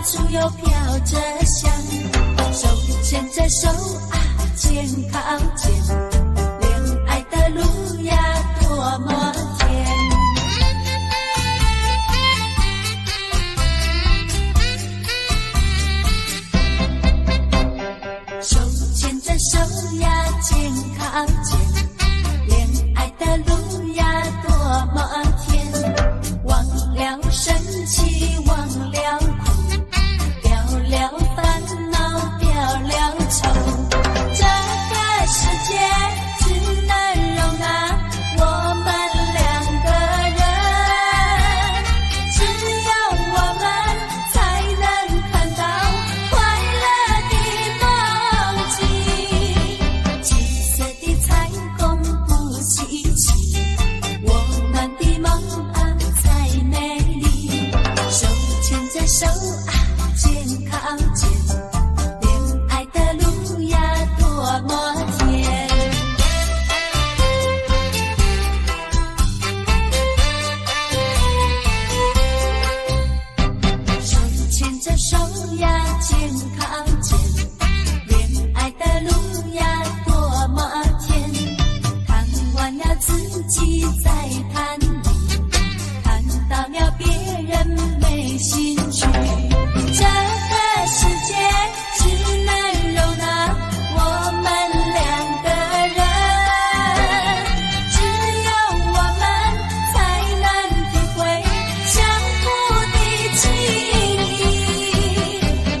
處又飄著香，手牽著手啊，肩靠肩，戀愛的路呀多麼甜。手牽著手呀，肩靠肩，戀愛的路呀多麼甜。忘了生氣，忘了苦，掉了煩惱，掉了愁。這個世界只能容納我們兩個人，只有我們才能看到快樂的夢境。七色的彩虹不稀奇，我們的夢啊才美麗。手牽著手啊，肩靠肩，戀愛的路呀多麼甜。手牽著手呀，肩靠肩，戀愛的路呀多麼甜。談完了自己再談你，談到了別人沒興趣。這個世界只能容納我們兩個人，只有我們才能體會相互的情誼。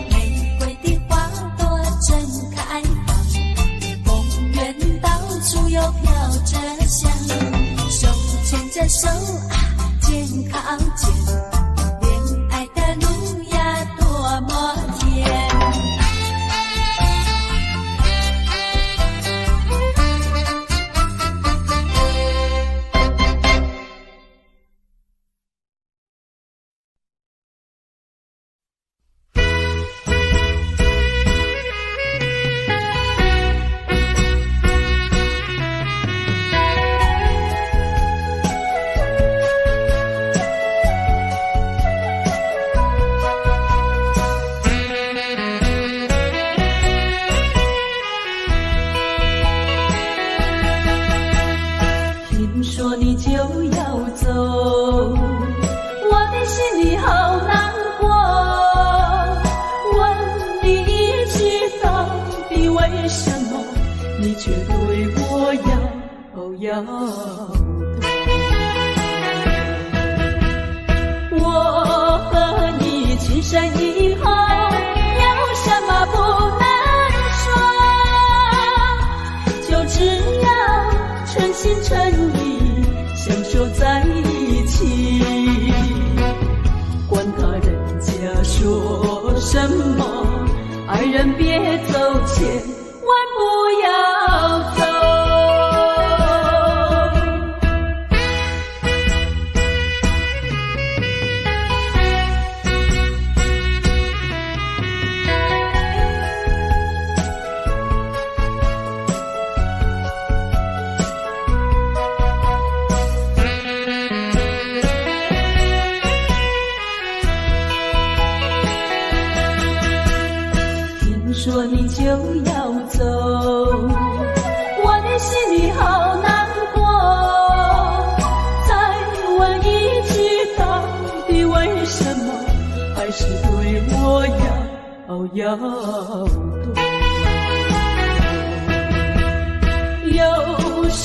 玫瑰的花朵正開放，公園到處又飄著香，手牽著手啊，肩靠肩，戀愛的路呀多麼甜。聽說你就要走，我的心裡好難過。問你一句，到底為什麼你卻對我搖搖頭？我和你情深以後，有什麼不能說？就只要誠心誠意相守在一起，管他人家說什麼，愛人別走，千萬不要走。聽說你就要走，我的心裡好難過。再問一句，到底為什麼還是對我搖搖頭？有什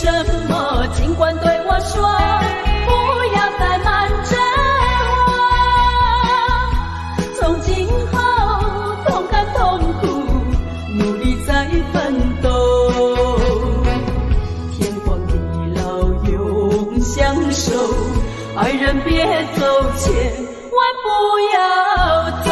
麼盡管對我說，不要再瞞著我。從今後同甘同苦，努力再奮鬥。天荒地老永相守，愛人別走，千萬不要走。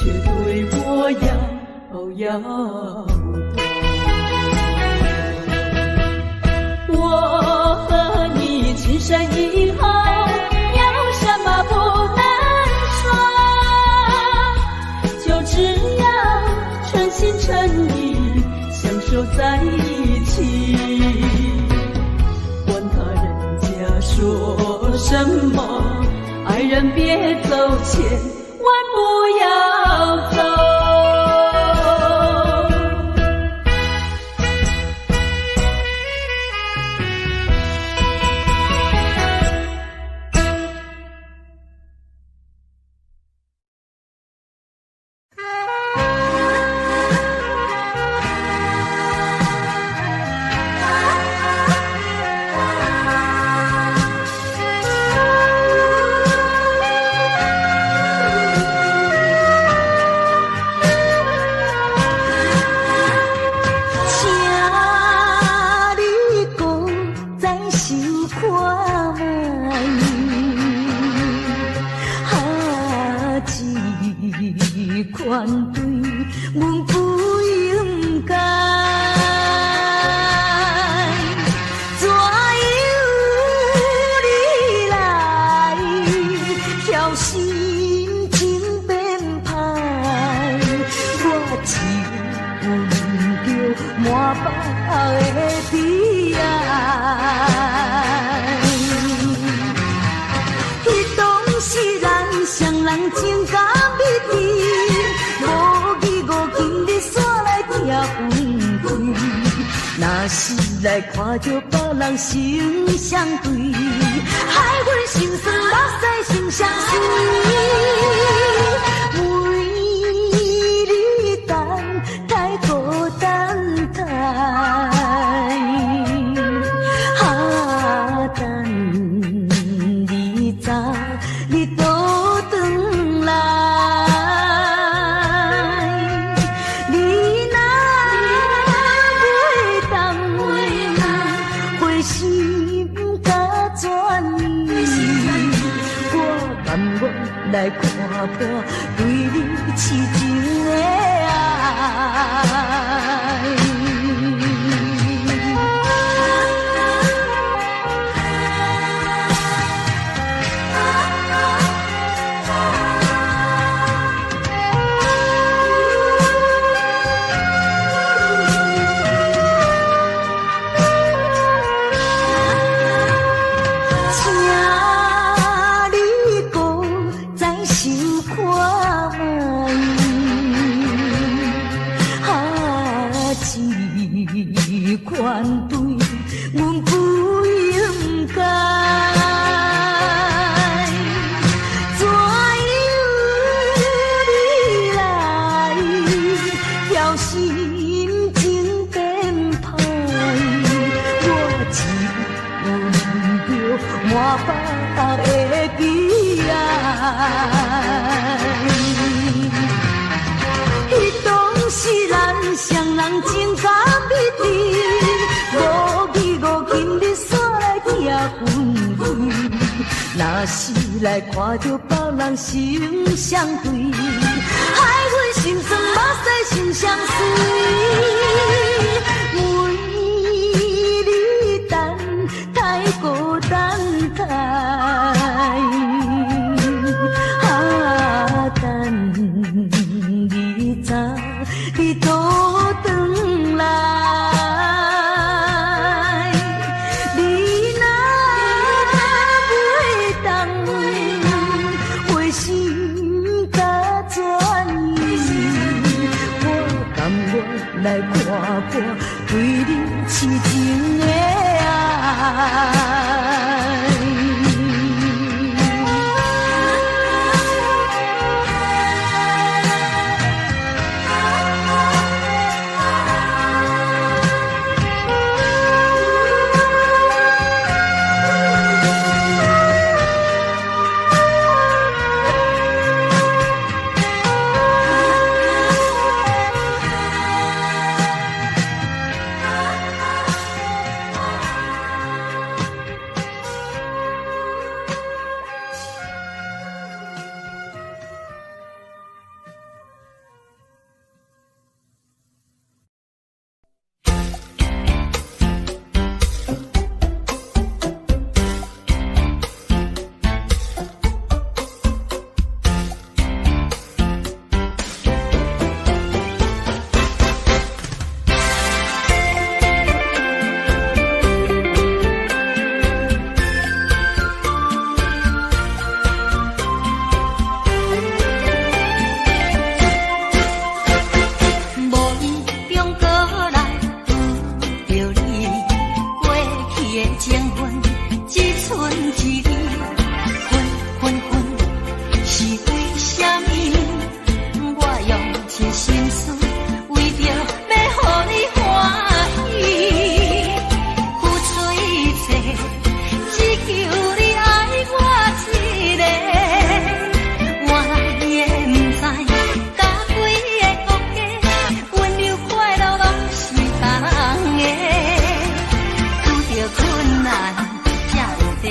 卻對我搖搖頭。我和你情深以後，有什麼不能說？就只要誠心誠意相守在一起。管他人家說什麼，愛人別走，千萬不要走。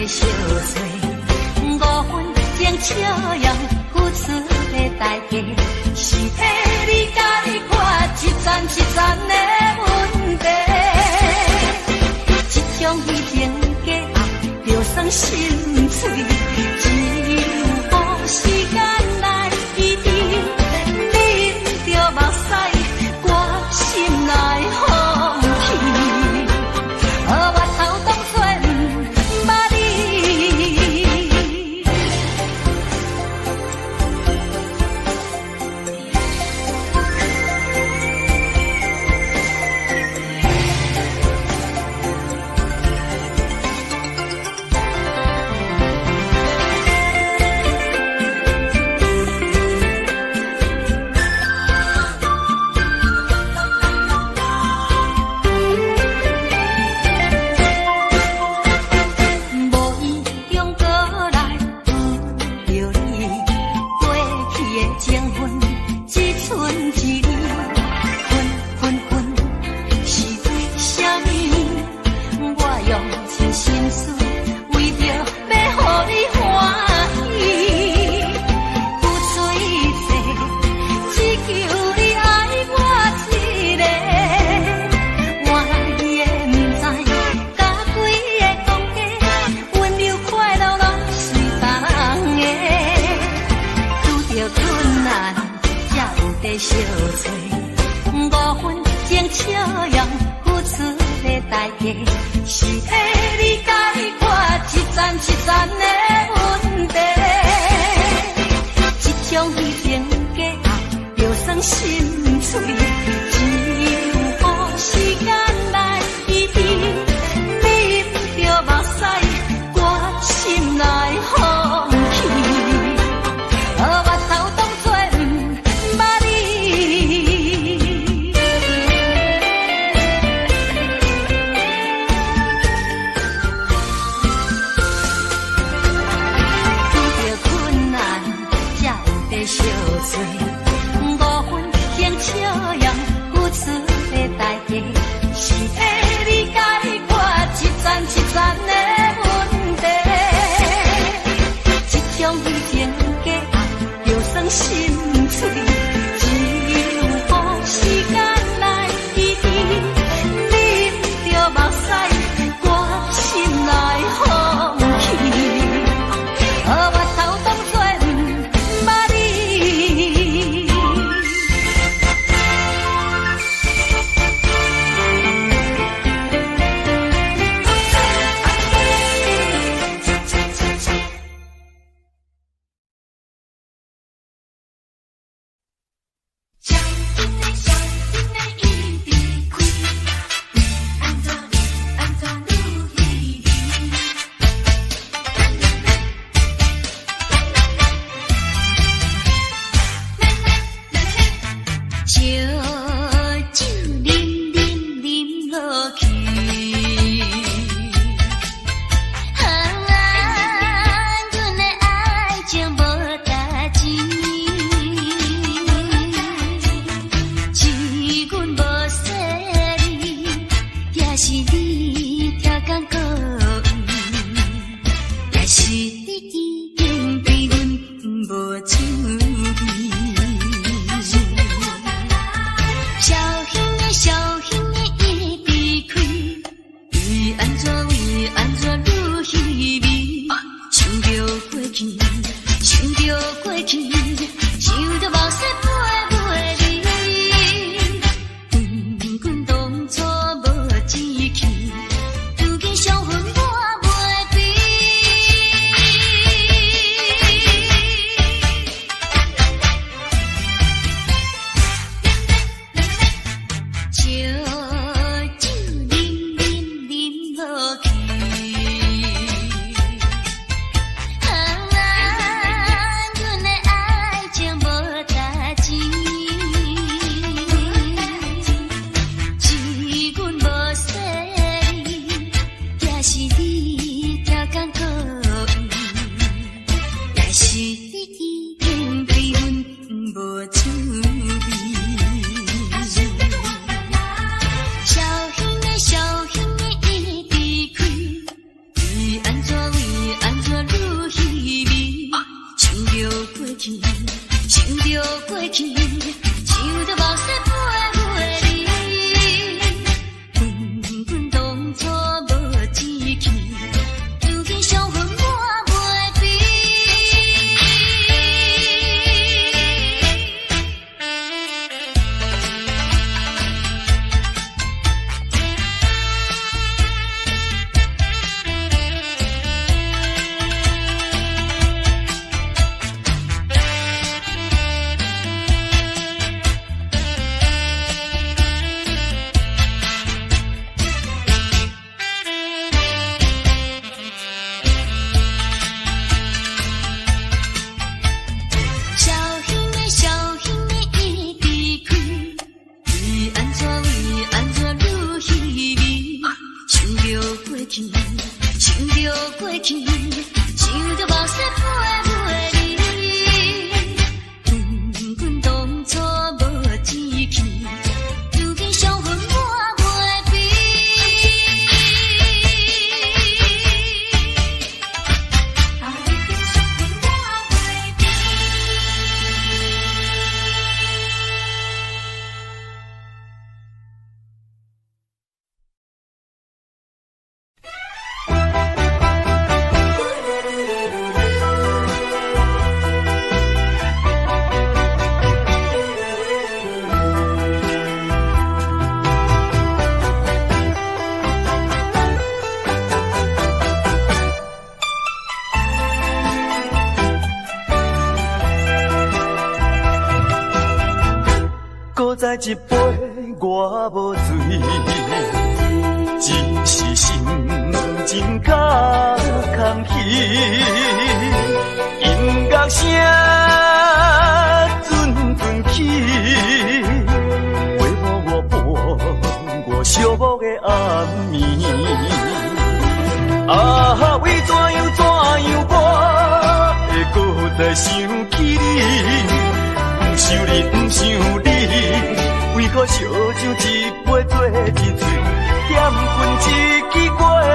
相揣，五分鐘笑容付出的代價，是替你解決一層一層的問題。這種虛情假愛，就算心碎，只有予時間來醫治。忍著目屎，我心內放棄。予目頭當作毋捌你。無意中閣來拄著你，過去的情分只賰一厘，分分分是為啥物？我用盡心思，為著欲予你歡喜，付出一切，只求你愛我一个。歡喜的毋知，共規个講假，溫柔快樂攏隨別人的。拄著困難才有得相揣，五分鐘笑容付出的代價，是替你解決一層一層的問題。這種虛情假愛，就算心碎，只有予時間來醫治。忍著目屎，我心內放棄。予目頭當作毋捌你。拄著困難才有得相揣，五分鐘笑容付出的代價，是替你解決一層一層的問題。這種虛情假愛，就算心碎，只有予時間來醫治。忍著目屎，我心內放棄。予目頭當作毋捌你。小囡仔小囡仔伊直开，为按怎为按怎愈稀微？燒酒啉啉啉落去，啊，阮的愛情無代誌，是阮無細膩，也是你刁工故意，也是你已經對阮無趣味。小兄的小兄的伊直開，為按怎為按怎愈稀微？想著過去，想著過去，想著目屎飛袂離。阮當初無志氣，如今傷痕我袂避。燒酒啉啉啉落去，啊，阮的愛去，想著過去，想著目屎陪母的你。阮阮當初無志氣，如今相分我袂比。啊，已經相分我袂比。閣再一杯，我無醉，只是心情較空虛。音樂聲陣陣起，陪伴我伴我寂寞的暗暝。啊，為怎樣怎樣，我會閣再想起你？毋想你，毋想你，為何燒酒一杯做一喙，劍棍一支過一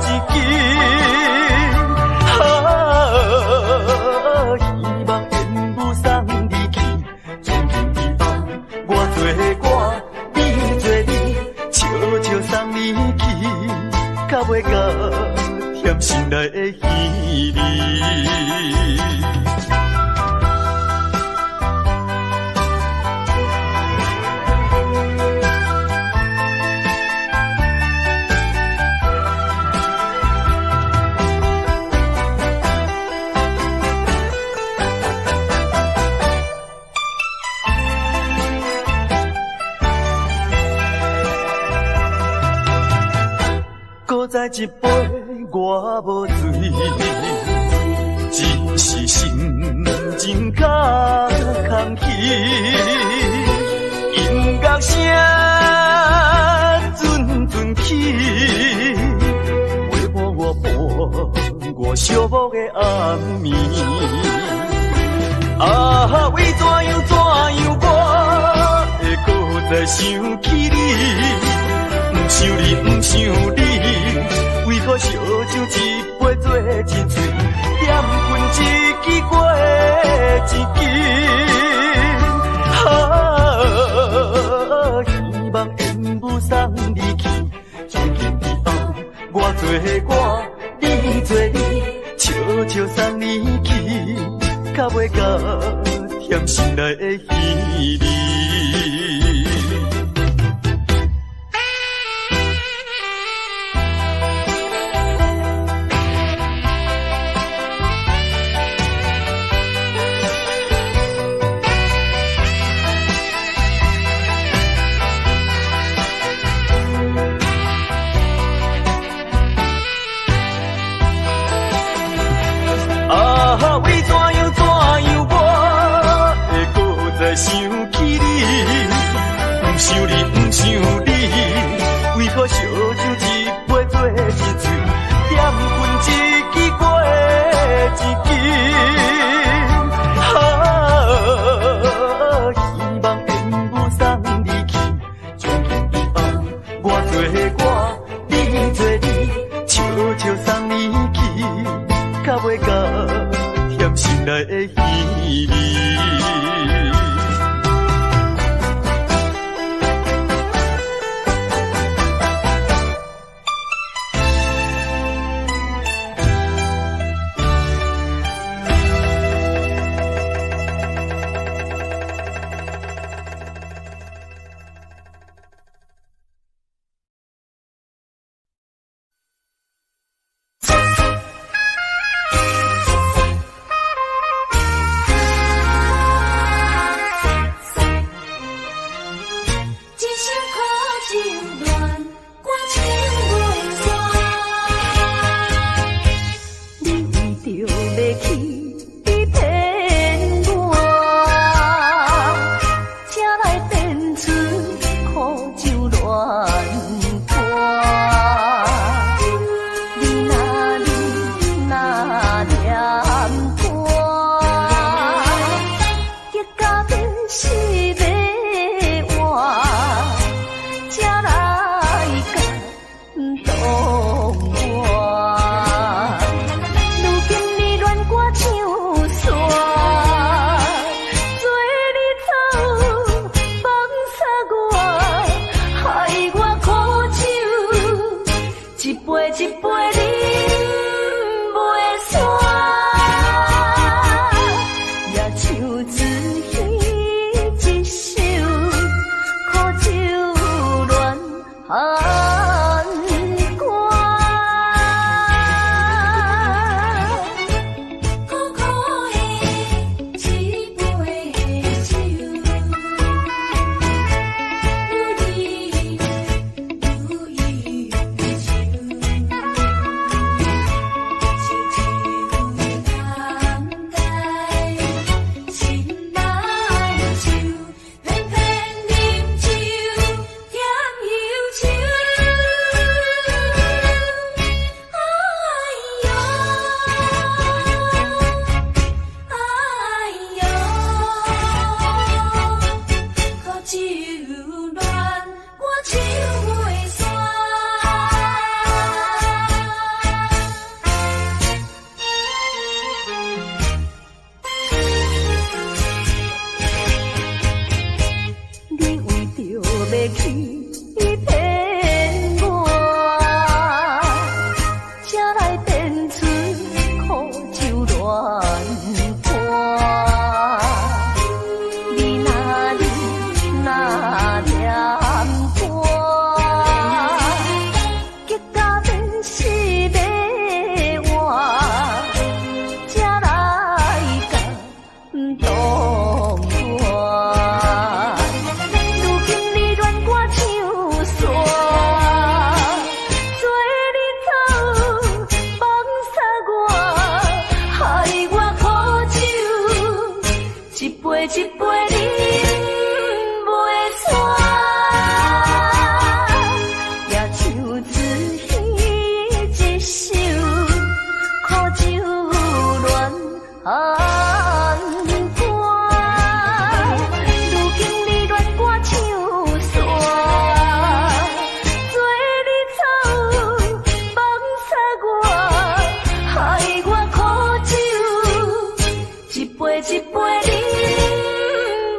支。啊，希望緣分送你去，從今以後我做我，你做你，笑笑送你去，較袂到添心內的稀微。閣再一杯，我無醉，只是心情較空虛。音樂聲陣陣起，陪伴我伴我寂寞的暗暝。啊，為怎樣怎樣，我會閣再想起你？毋想你，毋想你，為何燒酒一杯做一喙，劍棍一支過一支。啊，希望緣分送你去，從今以後我做我，你做你，笑笑送你去，較袂到添心內的稀微。啊，為怎樣怎樣，我會閣再想起你？毋想你，毋想你，為何燒酒一杯做一喙，劍棍一支過一支。啊，希望緣分送你去，從今以後我做我，你做你，笑笑送你去，較袂到添心內的稀微。一杯一杯啉袂煞，也像子彼一首苦酒恋寒歌。苦苦的一杯酒，愈饮愈忧愁，亲像人界心难受，偏偏饮酒添忧愁。哎哟，哎哟，苦酒恋我唱袂煞。你為著欲欺騙我，才來變出苦酒戀歌。你若啉若念歌，激甲欲死欲活，才來感動我。如今你戀歌唱煞，做你走放殺我，害我苦酒一杯一杯啉袂煞，也像子彼一首苦酒戀寒歌。如今你戀歌唱煞，做你走放殺我，害我苦酒一杯一杯啉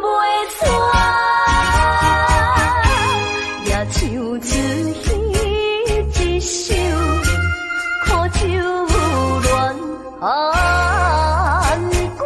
袂煞，也像子彼一首苦酒戀寒歌。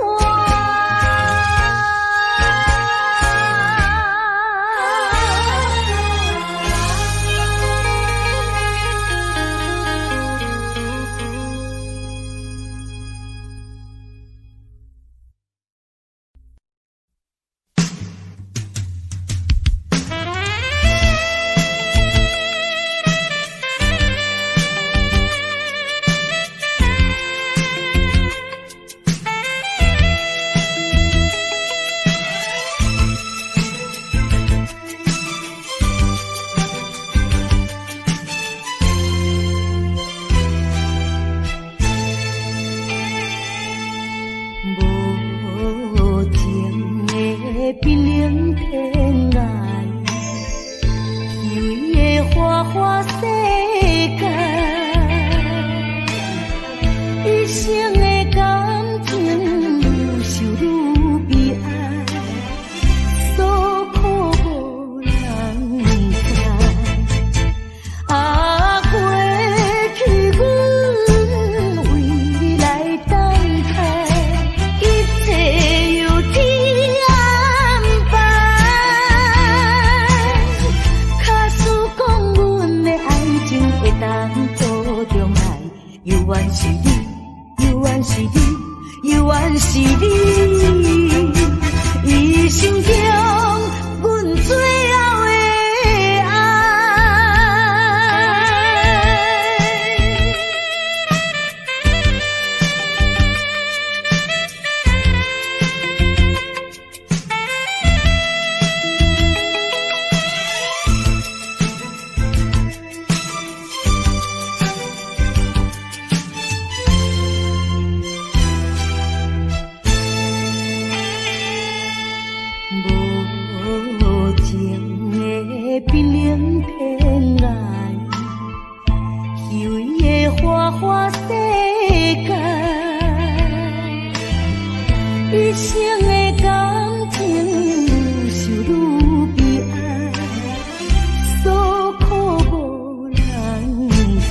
無情的瀕臨天涯，虛偽的花花世界，一生的感情愈受愈悲哀，所苦無人知。啊，過去阮為你來等待，一切由天安排。假使講阮的愛情會當倒轉來，猶原是你，猶原是你，猶原是你，一生中阮最後的愛。無情的瀕臨天涯，虛偽的花花世界，一生的感情愈受愈悲哀，所苦無人知。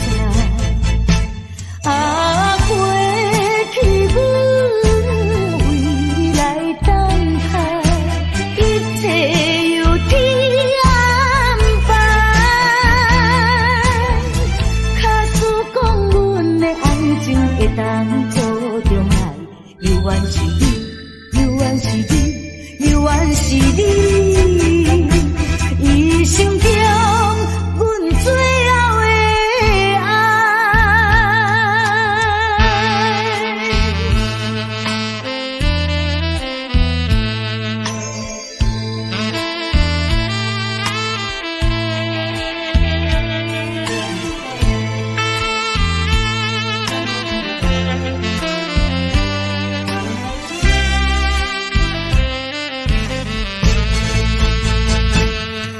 當做重來，猶原是你，猶原是你，猶原是你，一生中阮最後的愛。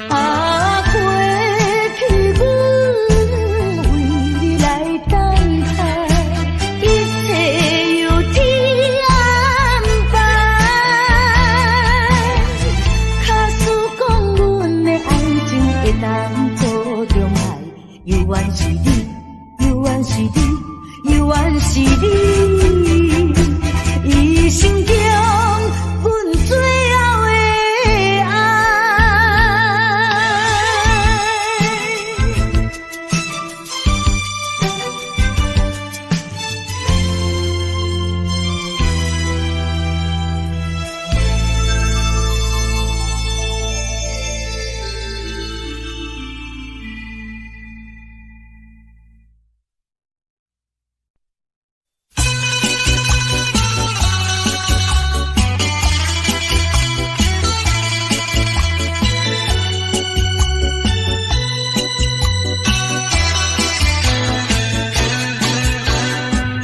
啊，過去阮為你來等待，一切由天安排。假使講阮的愛情會當做重來，猶原是你，猶原是你，猶原是你，一生中阮最後的愛。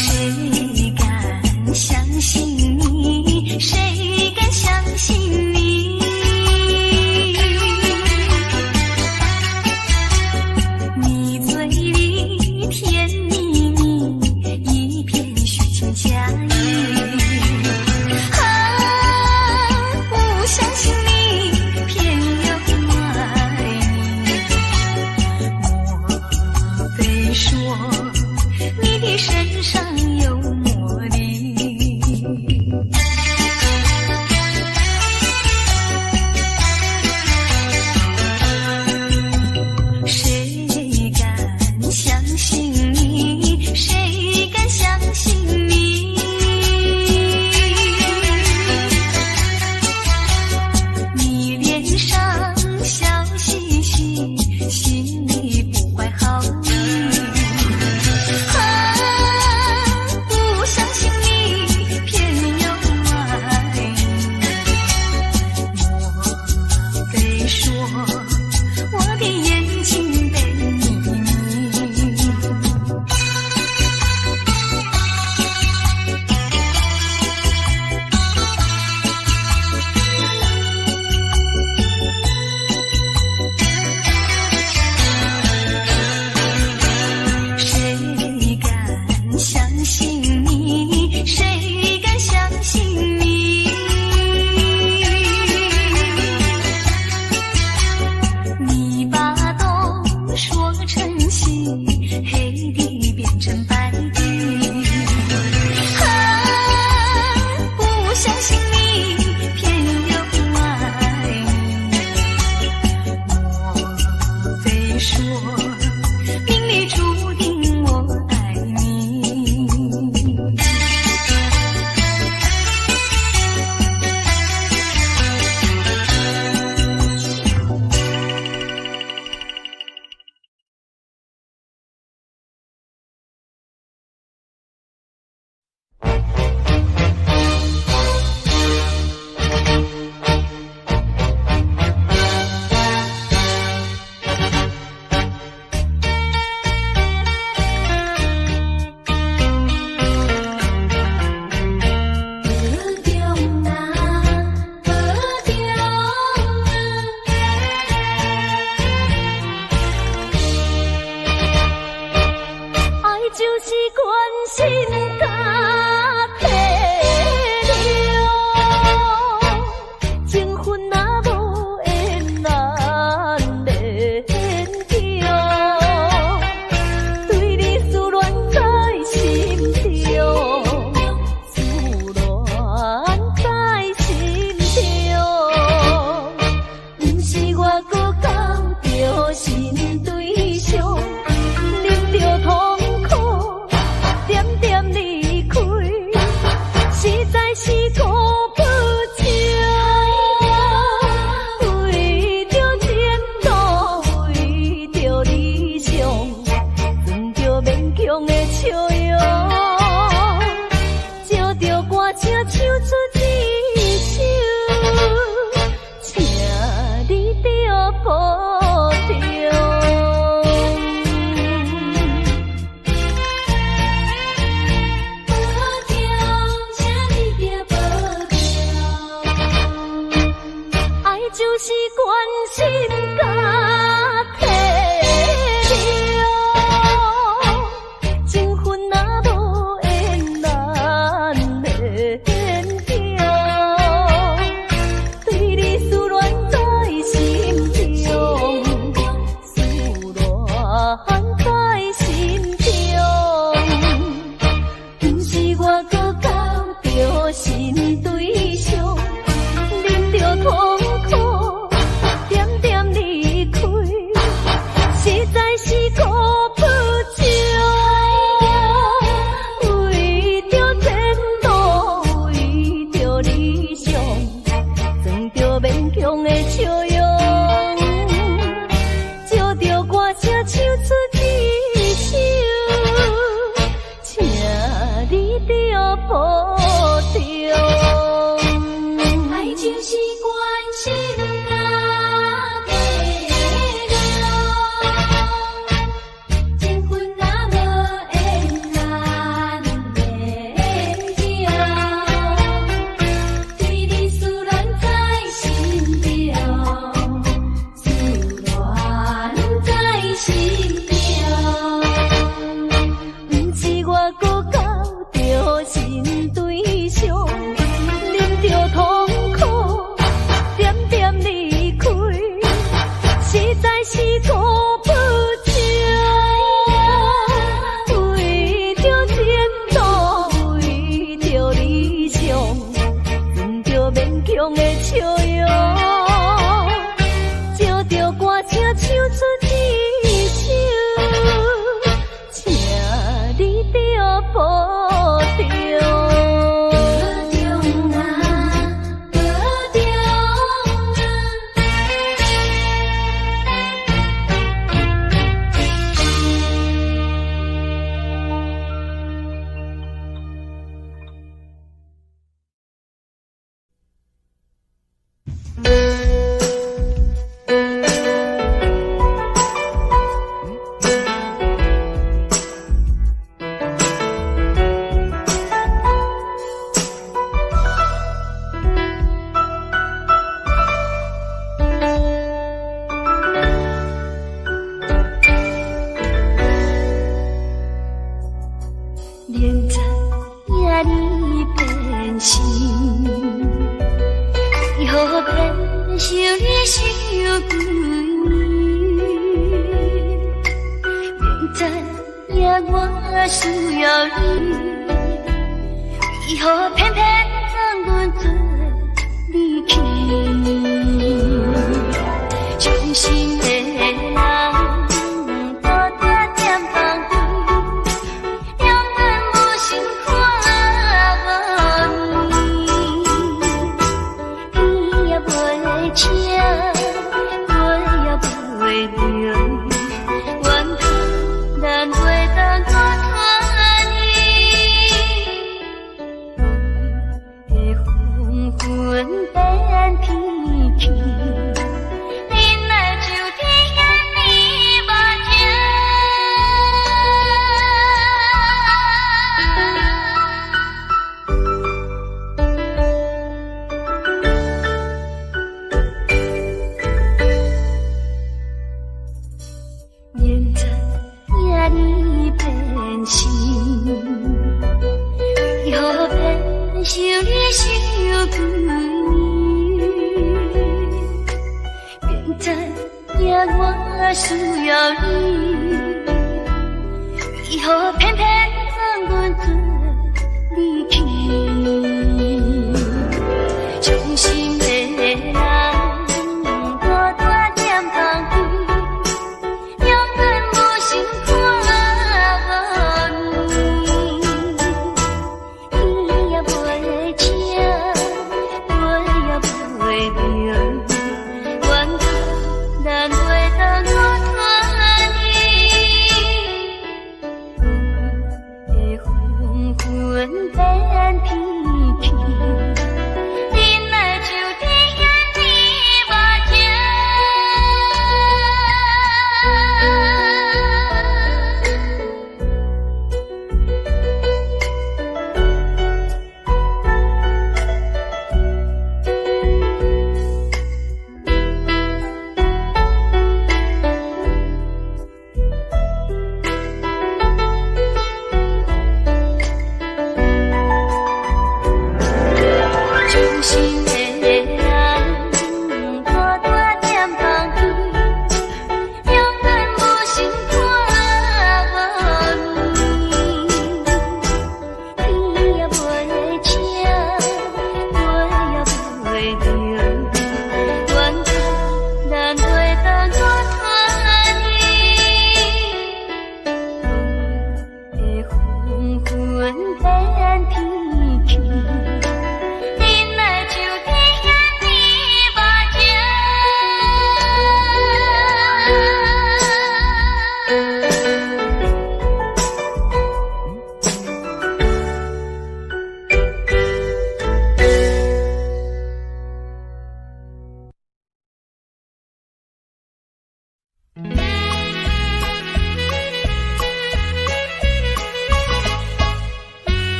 誰敢相信你？誰敢相信你？你嘴裡甜蜜蜜，一片虛情假意。啊，不相信你，偏又愛你。莫非說你的身上有魔力？誰敢相信你？誰敢相信你？你臉上笑嘻嘻，心裡不懷好意。啊，不相信你，偏又愛你。莫非說我的眼睛被你迷？誰敢相信你？誰敢相信你？你把東說成西，黑的變成白的。啊，不相信你，偏又愛你。莫非說命裡注定我愛你？保重啊，保重啊！愛就是關心佮體諒，情分若無緣難勉強，對你思戀在心中，思戀在心中，毋是我閣交著新對象，忍著痛苦，點點你。強的笑容，照著歌聲唱出一首，請你著保重。保重，請你著保重。愛就是關心佮體諒，情分若無緣難勉強，對你思戀在心中，思戀在心中，毋是我閣交著新對象，忍著痛苦，點點離開，實在是辜負情。為著前途，為著理想，裝著勉強的笑容，照著歌聲唱出一首，請你著保重。愛就是關心佮體諒，情分若無緣難勉強，對你思戀在心中，思戀在心中。毋是我閣交著新對象，忍著痛苦，點點離開，實在是辜負情。為著前途，為著理想，裝著勉強的笑容，照著歌聲唱出一首，請你著保重。保重啊，保重啊。明知影你變心，為何偏想你想規暝？明知影我需要你，為何偏偏放阮做離去？傷心的人，孤單踮房間。兩眼無神看無你，天也袂醒，月也袂明，怨叹咱袂當閣團圓，的黃昏變天氣，忍耐就天遐呢無情。明知影你變心，為何偏想你想規暝？明知影我需要你，為何偏偏放阮做離去？傷心的人，孤單踮房間，兩眼無神看無你，天也袂醒，月也袂明，怨嘆咱袂當閣團圓。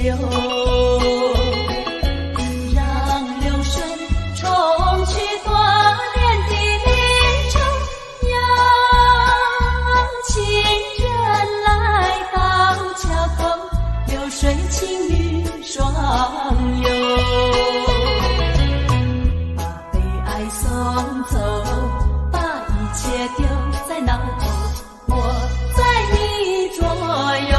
流，讓流水沖去多年的離愁，邀情人來到橋頭，流水情侶雙遊，把悲哀送走，把一切丟在腦後，我在你左右。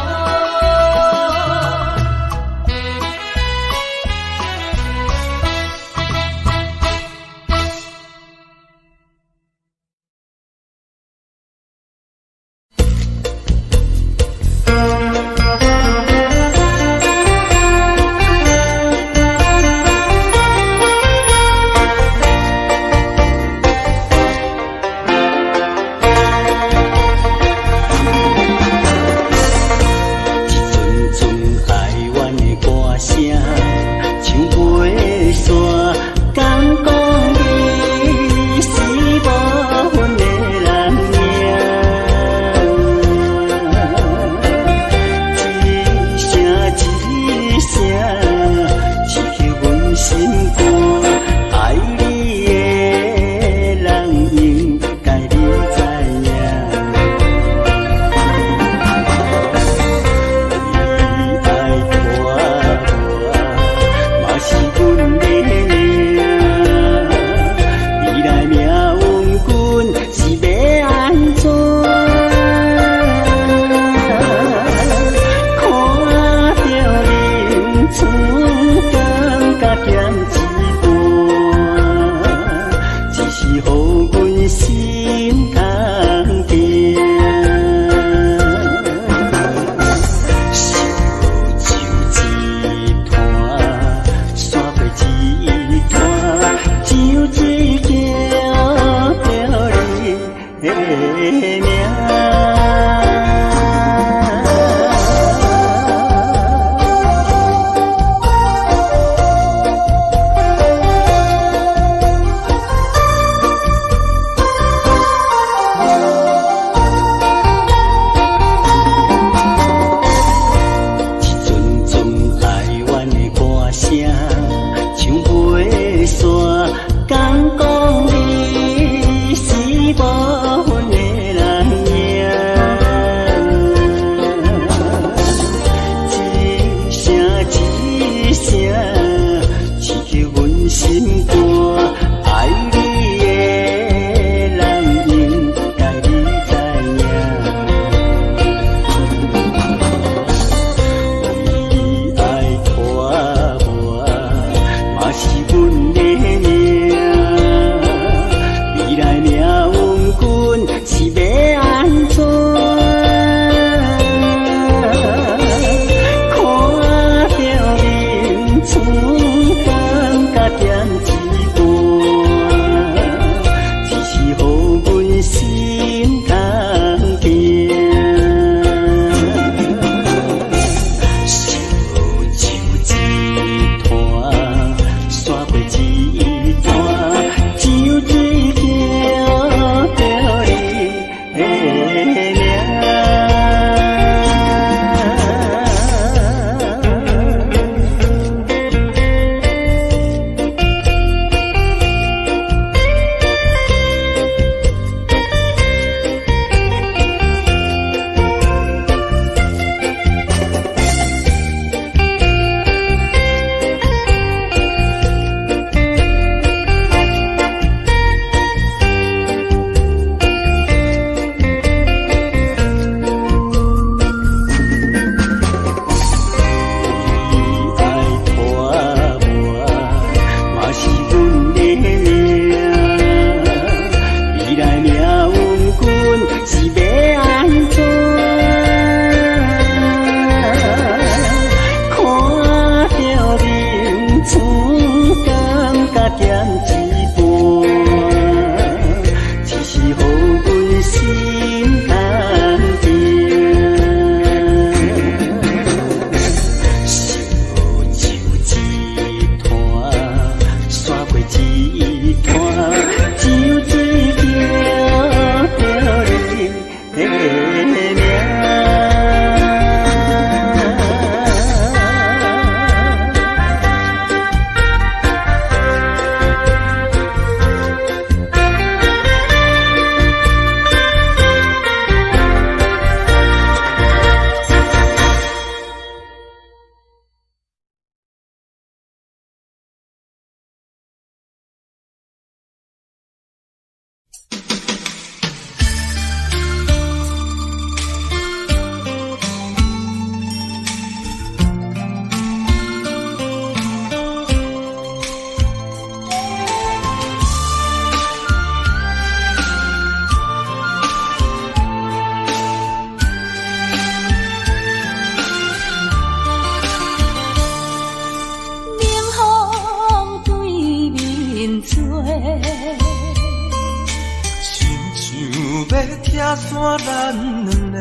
拆散咱兩个。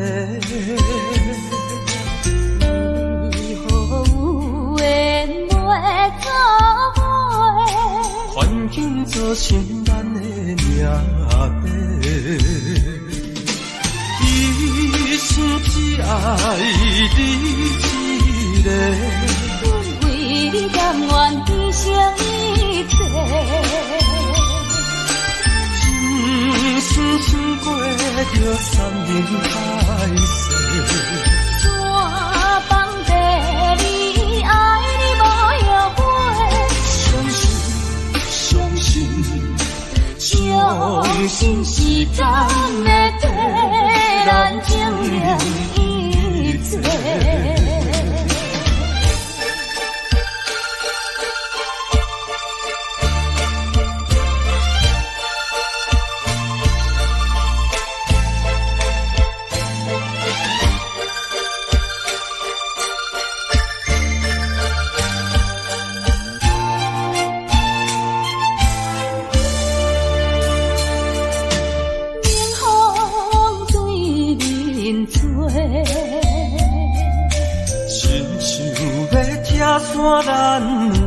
為何有緣袂做伙？環境造成咱的命底。一生只愛你一个。阮為你甘願犧牲一切。真心心過著山盟海誓。怎放低你，愛你無後悔？相信，相信，相信時間會替咱證明一切。冷風對面吹，親像欲拆散咱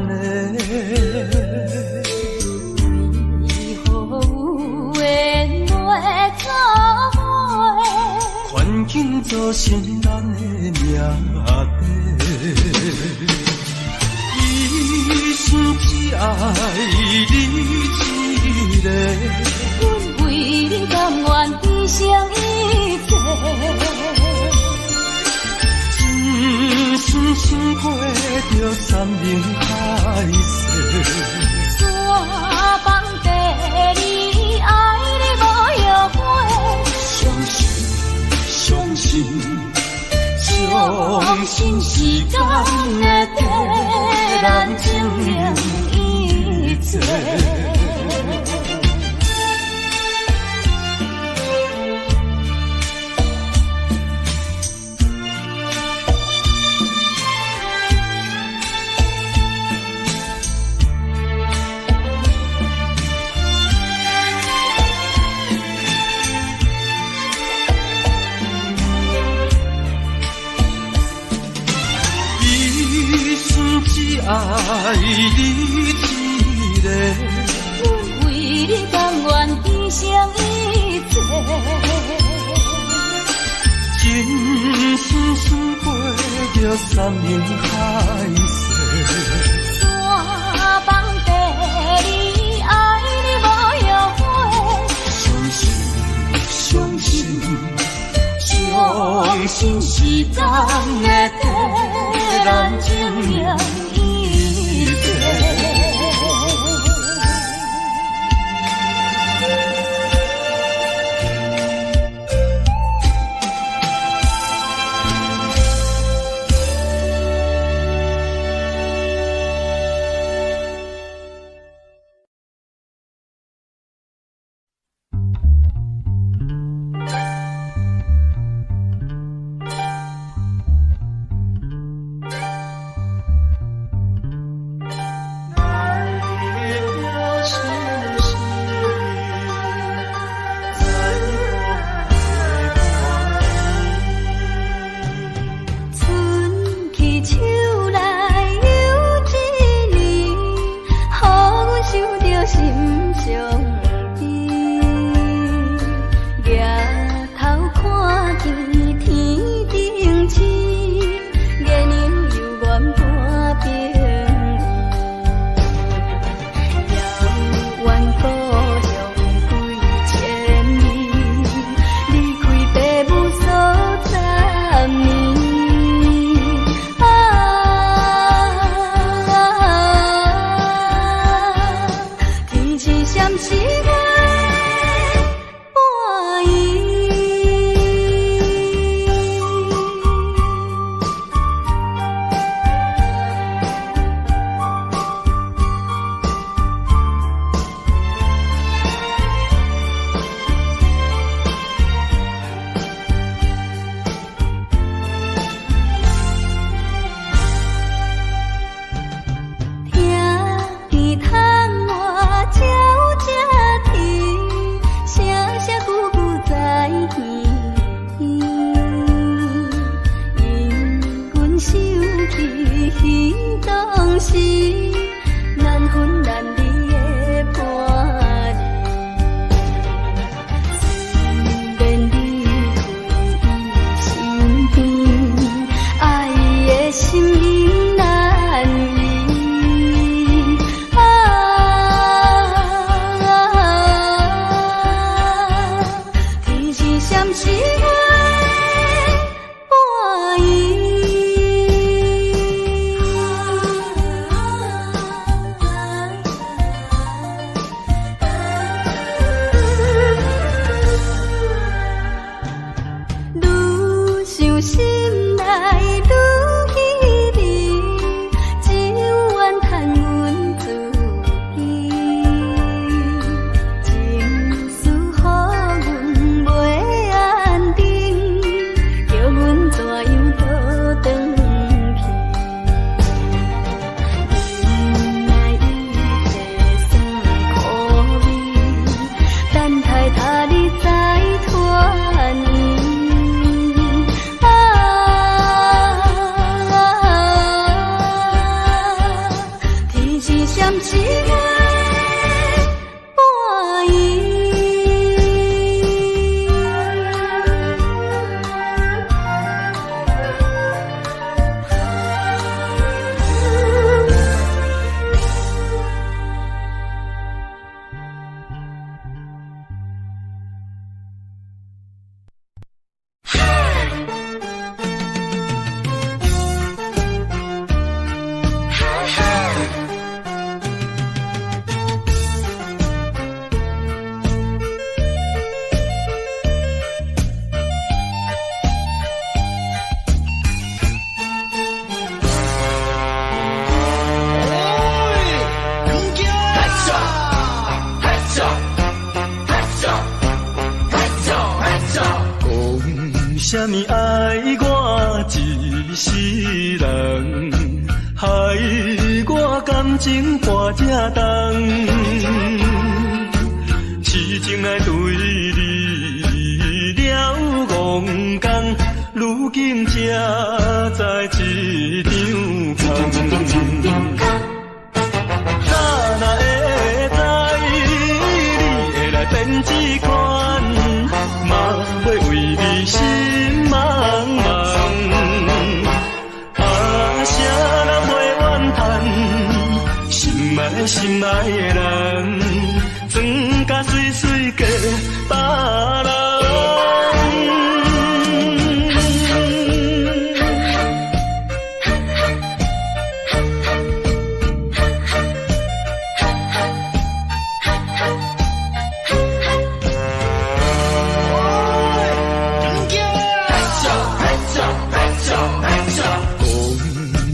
兩个。為何有緣袂做伙？環境造成咱的命底。一生只愛你一个。阮為你甘願犧牲一切。真心心過著山盟海誓。怎放低你，愛你無後悔？相信，相信，相信時間會替咱證明一切。一生只愛你一个。阮為你甘願犧牲一切。真心心過著山盟海誓。怎放低你，愛你無後悔？相信，相信，相信時間會替咱證明一切。彼當時，難分難離的伴侶。雖然離開伊身邊，愛的心永難移。啊，天是閃失的半暝。愈想心內愈稀微，只有怨嘆阮自己。情絲予阮袂安定，叫阮怎樣倒轉去？忍耐一切酸苦味，等待他日再團圓。啊，天是閃失的半暝。講啥物愛我一世人，害我感情跋這重，痴情來對你了戇工，如今才知一場空。早若會知你會來變這款，嘛欲為你心茫茫。啊，啥人袂怨嘆？心愛心愛的人，装甲媠媠嫁別人。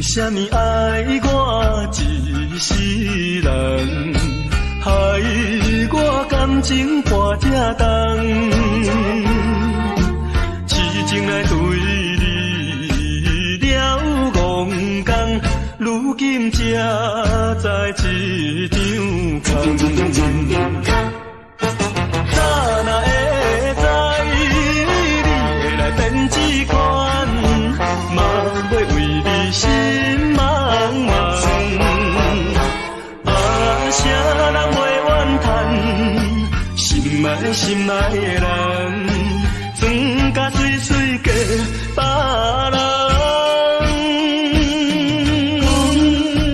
講啥物愛我一世人，害我感情跋這重，痴情來對你了戇工，如今才知一場空。早若會知你會來變這款，嘛欲為你心茫茫。啊，啥人袂怨嘆？心愛心愛的人，装甲媠媠嫁別人。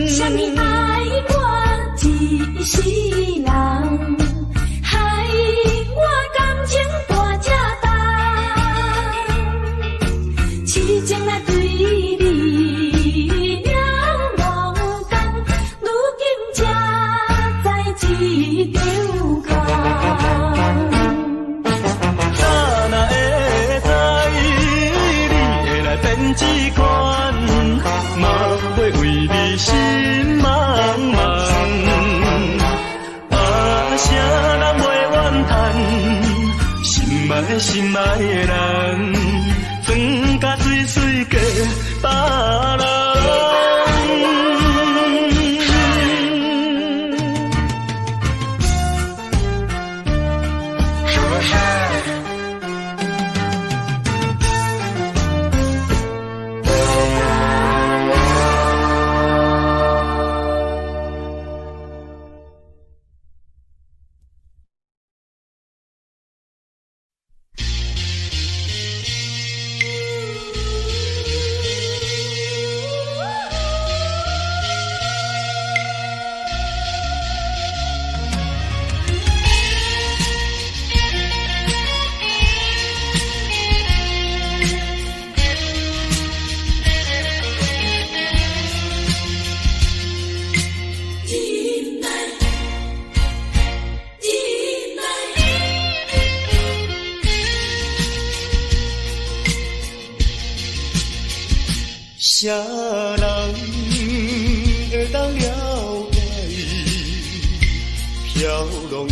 啥物愛我一世人，害我感情跋這重，痴情來對你了戇工，如今才知一場空。早若會知你會來變這款，嘛欲為你心茫茫。啊，啥人袂怨嘆？心愛心愛的人，裝甲媠媠嫁別人。啥人會當了解飄浪的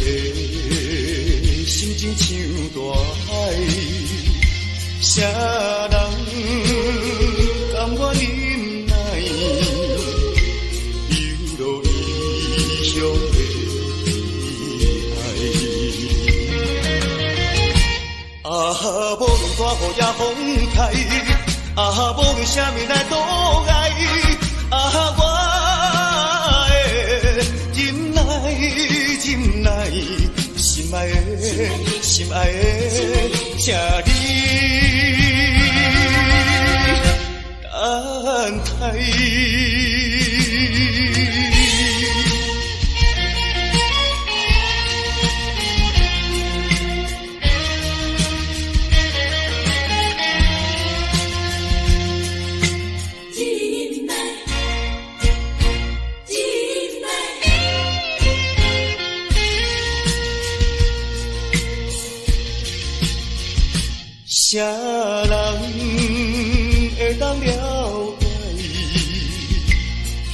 心情像大海？啥人甘願忍耐流落異鄉的悲哀？啊，無論大雨抑風颱，啊，無論啥物來阻礙，啊，我會忍耐，忍耐，心愛的，心愛的，請你等待。忍耐，忍耐。啥人會當了解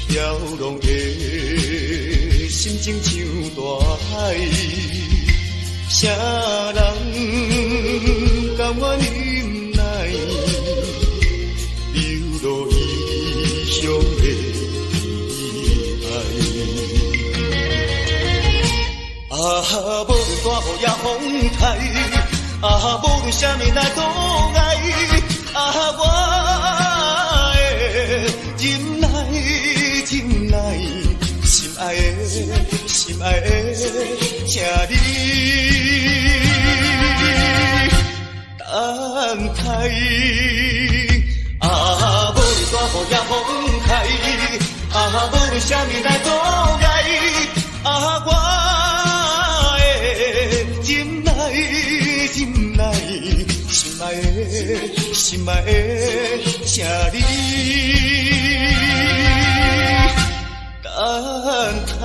飄浪的心情像大海？啥人甘願忍耐流落異鄉的悲哀？啊，無論大雨抑風颱，啊，無論啥物來阻礙，啊，我會忍耐，忍耐，心愛的，心愛的，請你等待。啊，無論大雨抑風颱，啊，無論啥物來阻礙，啊，我會忍耐，忍耐，心愛的，心愛的，請你等待。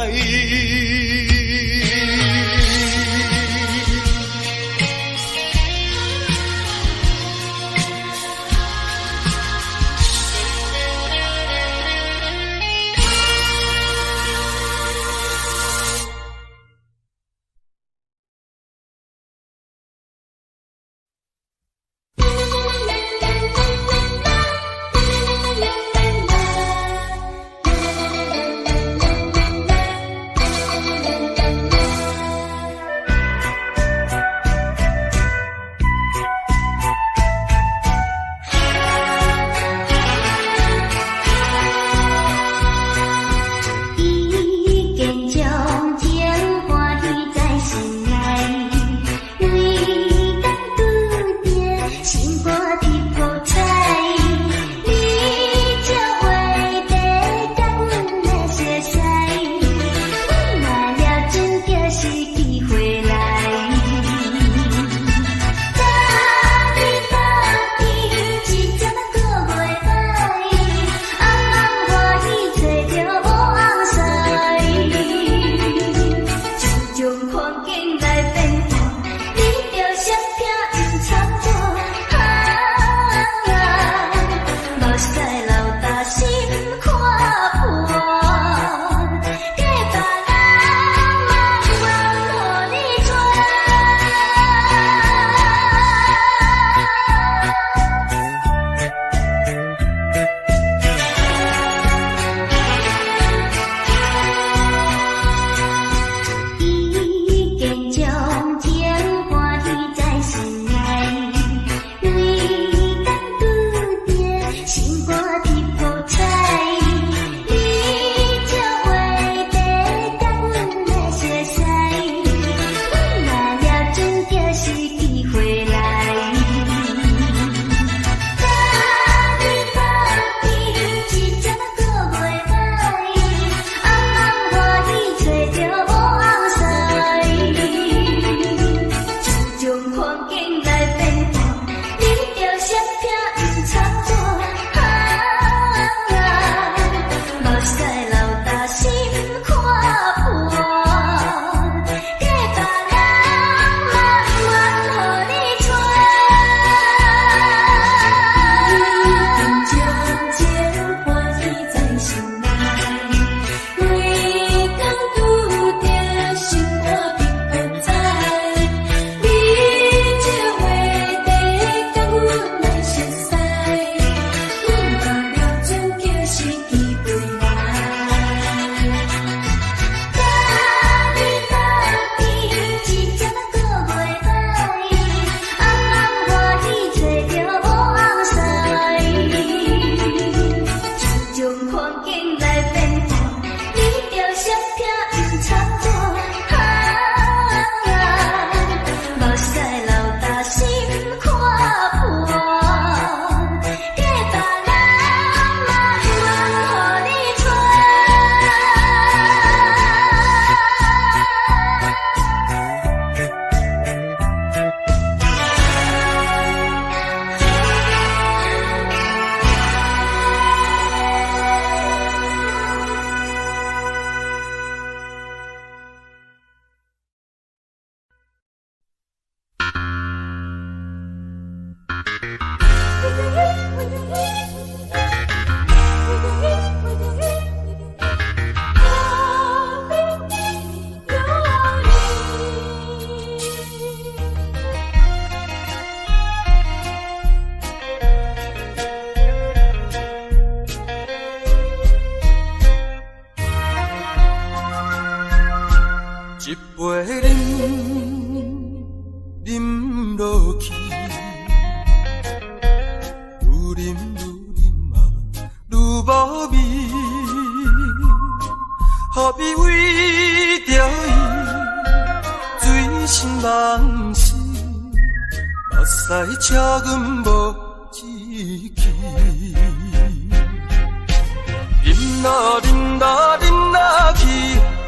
啦啦啦啦啦啦啦啦啦啦。環境來變化，你著相拼毋插我，啊，目屎流焦心看破，嫁別人嘛毋願予你娶。一杯啉，啉落去，愈啉愈啉啊，愈無味。何必為著伊醉生夢死，目屎笑阮無志氣。啉落啉落啉落去，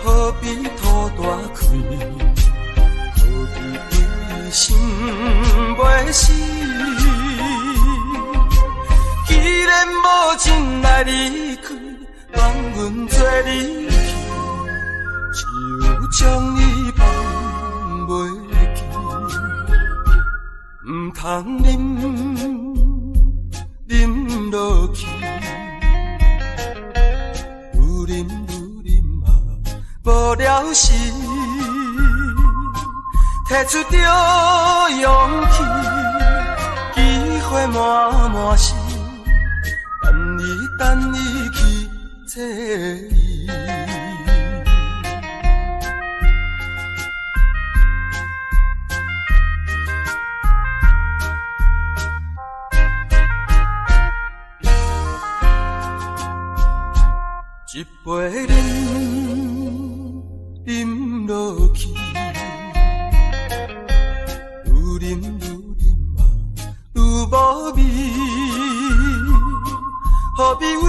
何必吐大氣？何必為心袂死？既然無情來離開，放阮做你去，只有將你放袂記。毋通啉，啉落去，愈啉愈啉啊，無了時，提出著勇氣，機會滿滿是，等伊等伊去找伊。一杯啉，啉落去，愈啉愈啉啊，愈無味。何必為